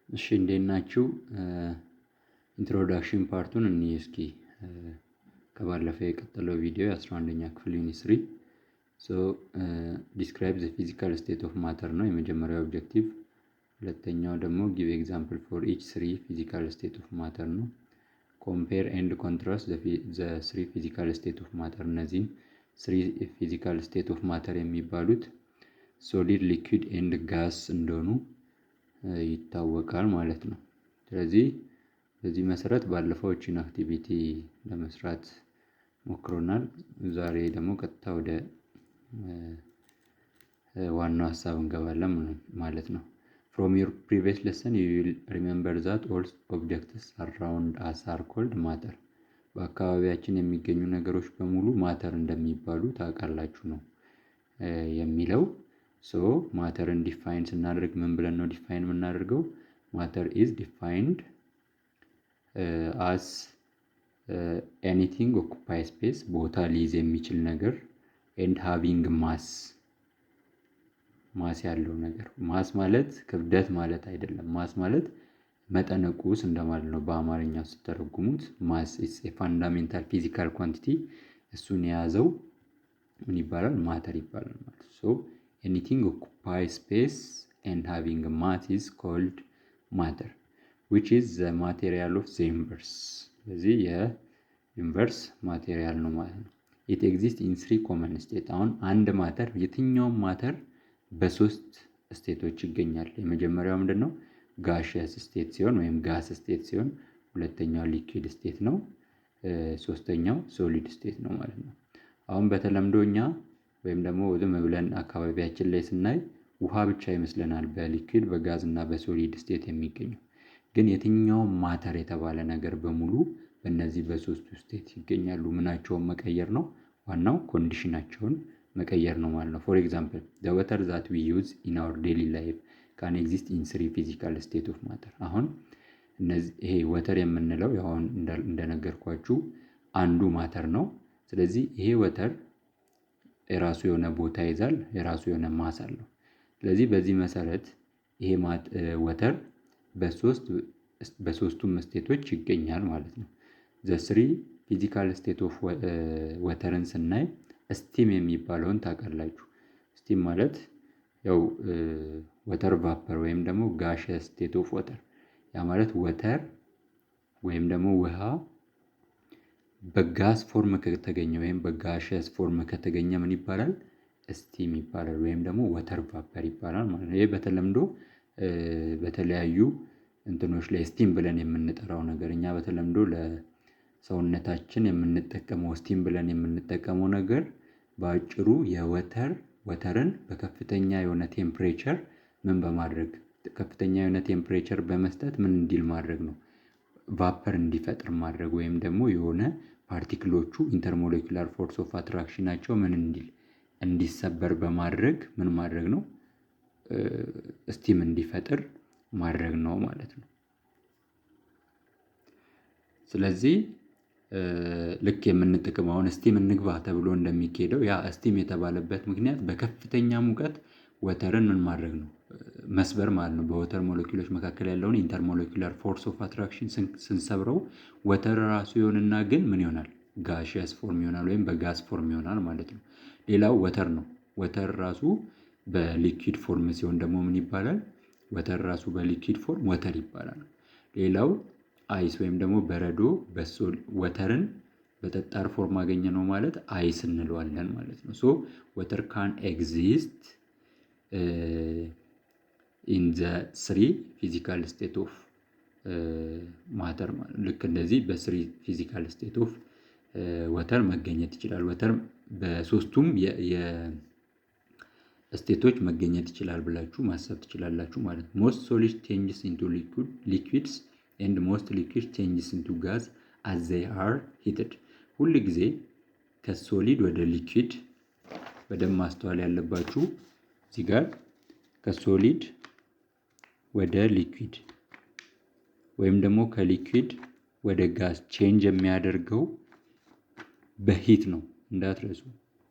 እሺ እንዴት ናችሁ? Introduction part ኡን እንይ እስኪ። ከባለፈው የቀጠለው ቪዲዮ የ11ኛ ክፍል unit 3። So describe the physical state of matter ነው የመጀመሪያው objective። ሁለተኛው ደግሞ give example for each three physical state of matter ነው። Compare and contrast the three physical state of matter። እነዚህን three physical state of matter የሚባሉት solid፣ liquid and gas እንደሆኑ ይታወቃል ማለት ነው። ስለዚህ በዚህ መሰረት ባለፈው እቺን activity ለመስራት ሞክረናል። ዛሬ ደግሞ ቀጥታ ወደ ዋናው ሀሳብ እንገባለን ማለት ነው። From your previous lesson, you will remember that all objects around us are called matter። በአካባቢያችን የሚገኙ ነገሮች በሙሉ matter እንደሚባሉ ታውቃላችሁ ነው የሚለው። So matter ን define ስናደርግ ምን ብለን ነው define የምናደርገው? Matter is defined as anything occupy space፣ ቦታ ሊይዝ የሚችል ነገር፣ and having mass፣ mass ያለው ነገር። Mass ማለት ክብደት ማለት አይደለም። Mass ማለት መጠነ ቁስ እንደማለት ነው። በአማርኛ ስትተረጉሙት mass is a fundamental physical quantity። እሱን የያዘው ምን ይባላል? Matter ይባላል ማለት። So anything occupy space and having mass is called matter, which is the material of the universe። ስለዚህ የ universe material ነው ማለት ነው። It exist in three common state። አሁን አንድ matter፣ የትኛውም matter በሶስት state ኦች ይገኛል። የመጀመሪያው ምንድን ነው? Gaseous state ሲሆን ወይም gas state ሲሆን፣ ሁለተኛው liquid state ነው። ሶስተኛው solid state ነው ማለት ነው። አሁን በተለምዶ እኛ ወይም ደግሞ ዝም ብለን አካባቢያችን ላይ ስናይ ውሃ ብቻ ይመስለናል በ liquid፣ በ gas እና በ solid state የሚገኘው። ግን የትኛውም matter የተባለ ነገር በሙሉ በእነዚህ በሶስቱ state ይገኛሉ። ምናቸውን መቀየር ነው ዋናው፣ condition ኣቸውን መቀየር ነው ማለት ነው። For example, the water that we use in our daily life can exist in three physical state of matter። አሁን እነዚህ ይሄ water የምንለው ያው አሁን እንደነገርኳችሁ አንዱ matter ነው። ስለዚህ ይሄ water የራሱ የሆነ ቦታ ይይዛል፣ የራሱ የሆነ mass አለው። ስለዚህ በዚህ መሰረት ይሄ water በሶስቱም state ኦች ይገኛል ማለት ነው። The three physical state of water ን ስናይ steam የሚባለውን ታውቃላችሁ። Steam ማለት ያው water vapor ወይም ደግሞ gaseous state of water። ያ ማለት water ወይም ደግሞ ውሃ በ gas form ከተገኘ ወይም በ gaseous form ከተገኘ ምን ይባላል? Steam ይባላል ወይም ደግሞ water vapor ይባላል ማለት ነው። ይሄ በተለምዶ በተለያዩ እንትኖች ላይ steam ብለን የምንጠራው ነገር፣ እኛ በተለምዶ ለሰውነታችን የምንጠቀመው steam ብለን የምንጠቀመው ነገር በአጭሩ የ water ን በከፍተኛ የሆነ temperature ምን በማድረግ፣ ከፍተኛ የሆነ temperature በመስጠት ምን እንዲል ማድረግ ነው፣ vapor እንዲፈጥር ማድረግ ወይም ደግሞ የሆነ particle ኦቹ intermolecular force of attraction ኣቸው ምን እንዲል፣ እንዲሰበር በማድረግ ምን ማድረግ ነው፣ steam እንዲፈጥር ማድረግ ነው ማለት ነው። ስለዚህ ልክ የምንጠቀመው አሁን steam እንግባ ተብሎ እንደሚኬደው ያ steam የተባለበት ምክንያት በከፍተኛ ሙቀት water ን ምን ማድረግ ነው፣ መስበር ማለት ነው። በ water ሞለኪውሎች መካከል ያለውን intermolecular force of attraction ስንሰብረው water ራሱ ይሆንና ግን ምን ይሆናል? Gaseous form ይሆናል ወይም በ gas form ይሆናል ማለት ነው። ሌላው water ነው። Water ራሱ በ liquid form ሲሆን ደግሞ ምን ይባላል? Water ራሱ በ liquid form water ይባላል። ሌላው ice ወይም ደግሞ በረዶ፣ water ን በጠጣር form አገኘነው ማለት ice እንለዋለን ማለት ነው። So water can exist in the three physical state of matter። ልክ እንደዚህ በ three physical state of water መገኘት ይችላል። Water በሶስቱም የ state ኦች መገኘት ይችላል ብላችሁ ማሰብ ትችላላችሁ ማለት ነው። Most solid changes into liquids and most liquid changes into gas as they are heated። ሁል ጊዜ ከ solid ወደ liquid፣ በደንብ ማስተዋል ያለባችሁ እዚህ ጋር፣ ከ solid ወደ liquid ወይም ደግሞ ከ liquid ወደ gas change የሚያደርገው በ heat ነው፣ እንዳትረሱ።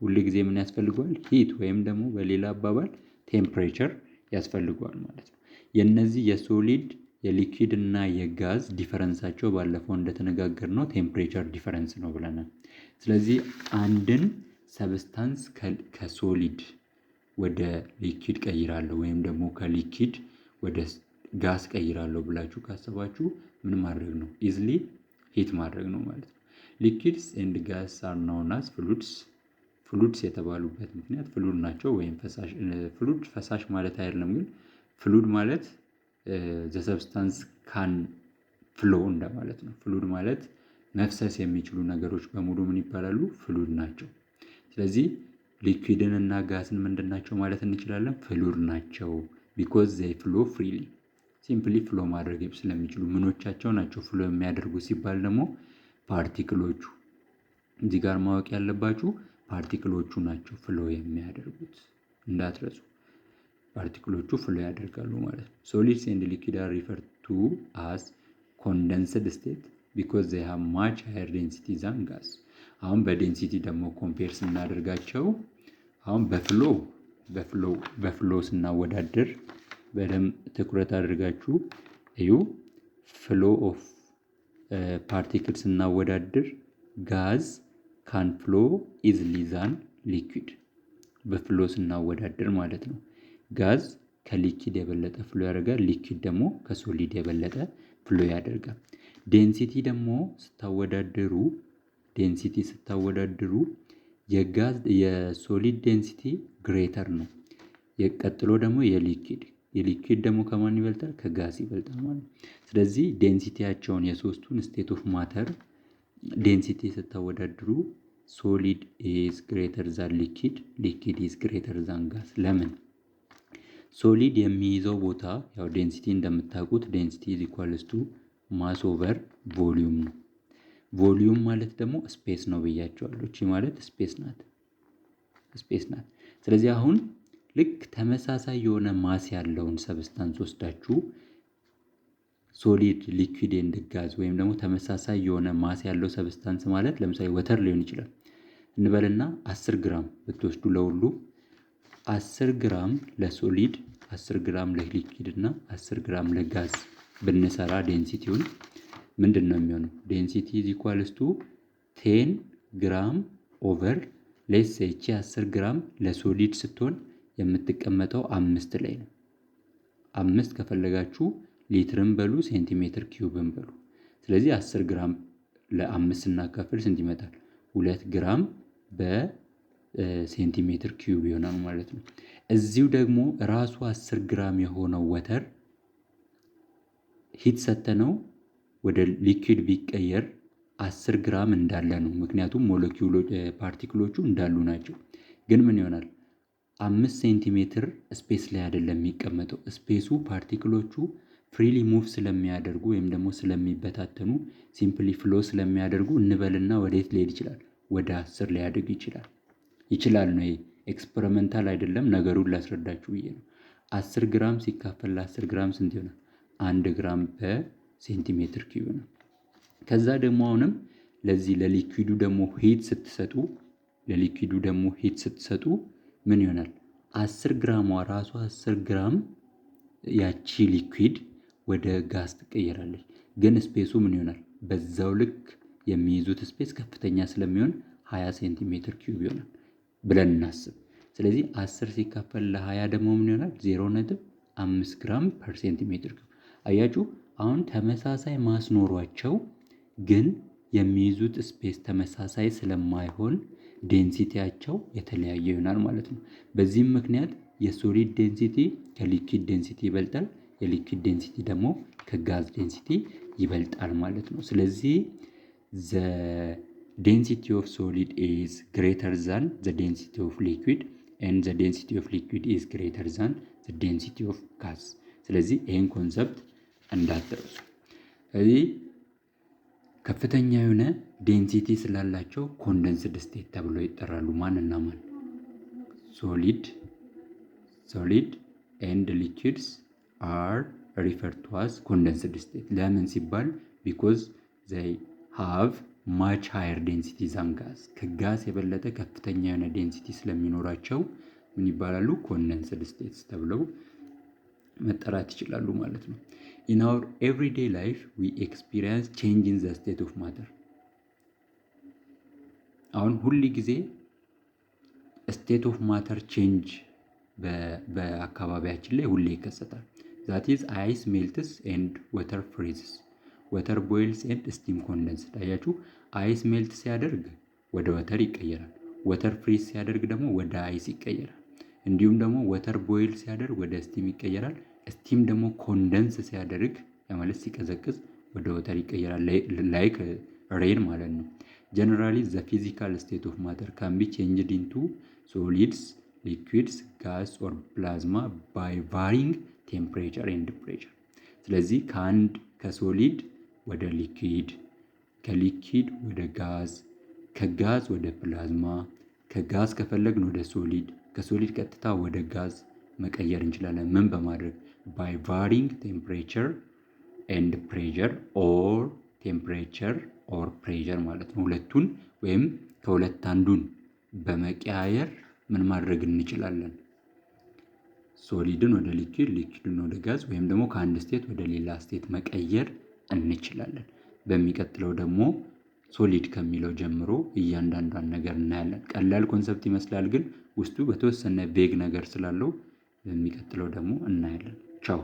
ሁል ጊዜ ምን ያስፈልገዋል? Heat ወይም ደግሞ በሌላ አባባል temperature ያስፈልገዋል ማለት ነው። የነዚህ የ solid የ liquid እና የ gas difference ኣቸው ባለፈው እንደተነጋገርነው temperature difference ነው ብለናል። ስለዚህ አንድን substance ከ solid ወደ liquid ቀይራለሁ ወይም ደግሞ ከ liquid ወደ ጋዝ ቀይራለሁ ብላችሁ ካሰባችሁ ምን ማድረግ ነው? Easily heat ማድረግ ነው ማለት ነው። Liquids and gas are known as fluids። Fluids የተባሉበት ምክንያት fluid ናቸው ወይም ፈሳሽ። Fluid ፈሳሽ ማለት አይደለም፣ ግን fluid ማለት the substance can flow እንደማለት ነው። Fluid ማለት መፍሰስ የሚችሉ ነገሮች በሙሉ ምን ይባላሉ? Fluid ናቸው። ስለዚህ liquid ን እና ጋስን ምንድን ናቸው ማለት እንችላለን? Fluid ናቸው። Because they flow freely, simply flow ማድረግ ስለሚችሉ። ምኖቻቸው ናቸው flow የሚያደርጉ ሲባል ደግሞ particle ኦቹ። እዚህ ጋር ማወቅ ያለባችሁ particle ኦቹ ናቸው flow የሚያደርጉት፣ እንዳትረሱ። Particle ኦቹ flow ያደርጋሉ ማለት ነው። Solids and liquid are referred to as condensed state because they have much higher density than gas። አሁን በ density ደግሞ compare ስናደርጋቸው፣ አሁን በ flow ስናወዳድር በደንብ ትኩረት አድርጋችሁ እዩ። Flow of particle ስናወዳድር gas can flow easily than liquid፣ በ flow ስናወዳድር ማለት ነው። Gas ከ liquid የበለጠ flow ያደርጋል። Liquid ደግሞ ከ solid የበለጠ flow ያደርጋል። Density ደግሞ ስታወዳድሩ የጋዝ የ solid density greater ነው። ቀጥሎ ደግሞ የ liquid፣ የ liquid ደግሞ ከማን ይበልጣል? ከጋዝ ይበልጣል ማለት ነው። ስለዚህ density ያቸውን የሶስቱን state of matter density ስታወዳድሩ solid is greater than liquid, liquid is greater than gas። ለምን? Solid የሚይዘው ቦታ ያው density እንደምታውቁት density is equals to mass over volume ነው። Volume ማለት ደግሞ space ነው ብያችኋለሁ። እቺ ማለት space ናት፣ space ናት። ስለዚህ አሁን ልክ ተመሳሳይ የሆነ mass ያለውን substance ወስዳችሁ solid, liquid and gas ወይም ደግሞ ተመሳሳይ የሆነ mass ያለው substance ማለት ለምሳሌ water ሊሆን ይችላል እንበልና 10 ግራም ብትወስዱ ለሁሉ 10 ግራም ለ solid፣ 10 ግራም ለ liquid እና 10 ግራም ለጋዝ ብንሰራ density ውን ምንድን ነው የሚሆነው? Density is equals to 10 gram over, let's say ይቺ 10 ግራም ለ solid ስትሆን የምትቀመጠው አምስት ላይ ነው። አምስት ከፈለጋችሁ ሊትርም በሉ ሴንቲሜትር cube ም በሉ። ስለዚህ 10 ግራም ለአምስት ስናካፍል ስንት ይመጣል? 2 ግራም በሴንቲሜትር cube ይሆናል ማለት ነው። እዚሁ ደግሞ ራሱ 10 ግራም የሆነው water heat ሰተነው ወደ liquid ቢቀየር 10 ግራም እንዳለ ነው። ምክንያቱም ሞለኪውሎ particle ኦቹ እንዳሉ ናቸው። ግን ምን ይሆናል? 5 ሴንቲሜትር space ላይ አይደለም የሚቀመጠው። Space ኡ particle ኦቹ freely move ስለሚያደርጉ ወይም ደግሞ ስለሚበታተኑ፣ simply flow ስለሚያደርጉ እንበልና ወዴት ሊሄድ ይችላል? ወደ 10 ሊያድግ ይችላል ነው። ይሄ experimental አይደለም፣ ነገሩን ላስረዳችሁ ብዬ ነው። 10 ግራም ሲካፈል ለ10 ግራም ስንት ይሆናል? 1 ግራም በሴንቲሜትር cube ነው። ከዛ ደግሞ አሁንም ለዚህ ለ liquid ኡ ደግሞ heat ስትሰጡ ለ liquid ኡ ደግሞ heat ስትሰጡ ምን ይሆናል? 10 ግራሟ ራሱ 10 ግራም ያቺ liquid ወደ ጋዝ ትቀየራለች። ግን space ኡ ምን ይሆናል? በዛው ልክ የሚይዙት space ከፍተኛ ስለሚሆን 20 ሴንቲሜትር cube ይሆናል ብለን እናስብ። ስለዚህ 10 ሲካፈል ለ20 ደግሞ ምን ይሆናል? 0.5 ግራም per ሴንቲሜትር cube። አያችሁ፣ አሁን ተመሳሳይ mass ኖሯቸው ግን የሚይዙት space ተመሳሳይ ስለማይሆን density ያቸው የተለያየ ይሆናል ማለት ነው። በዚህም ምክንያት የ solid density ከ liquid density ይበልጣል፣ የ liquid density ደግሞ ከ gas density ይበልጣል ማለት ነው። ስለዚህ the density of solid is greater than the density of liquid and the density of liquid is greater than the density of gas። ስለዚህ ይሄን concept እንዳትረሱ። ስለዚህ ከፍተኛ የሆነ density ስላላቸው condensed state ተብለው ይጠራሉ። ማንና ማን? Solid and liquids are refer to as condensed state። ለምን ሲባል because they have much higher density than gas፣ ከ gas የበለጠ ከፍተኛ የሆነ density ስለሚኖራቸው ምን ይባላሉ? Condensed states ተብለው መጠራት ይችላሉ ማለት ነው። In our everyday life we experience change in the state of matter። አሁን ሁል ጊዜ state of matter change በአካባቢያችን ላይ ሁሌ ይከሰታል። That is, ice melts and water freezes, water boils and steam condense። አያችሁ፣ ice melt ሲያደርግ ወደ water ይቀየራል። Water freeze ሲያደርግ ደግሞ ወደ ice ይቀየራል። እንዲሁም ደግሞ water boil ሲያደርግ ወደ steam ይቀየራል። Steam ደግሞ condense ሲያደርግ፣ ማለት ሲቀዘቅዝ፣ ወደ water ይቀየራል። Like rain ማለት ነው። Generally, the physical state of matter can be changed into solids, liquids, gas or plasma by varying temperature and pressure። ስለዚህ ከአንድ ከ solid ወደ liquid፣ ከ liquid ወደ ጋዝ፣ ከጋዝ ወደ ፕላዝማ፣ ከጋዝ ከፈለግን ወደ solid፣ ከ solid ቀጥታ ወደ ጋዝ መቀየር እንችላለን። ምን በማድረግ? By varying temperature and pressure or temperature or pressure ማለት ነው። ሁለቱን ወይም ከሁለት አንዱን በመቀያየር ምን ማድረግ እንችላለን? Solid ን ወደ liquid፣ liquid ን ወደ ጋዝ ወይም ደግሞ ከአንድ state ወደ ሌላ state መቀየር እንችላለን። በሚቀጥለው ደግሞ solid ከሚለው ጀምሮ እያንዳንዷን ነገር እናያለን። ቀላል concept ይመስላል፣ ግን ውስጡ በተወሰነ vague ነገር ስላለው በሚቀጥለው ደግሞ እናያለን። ቻው።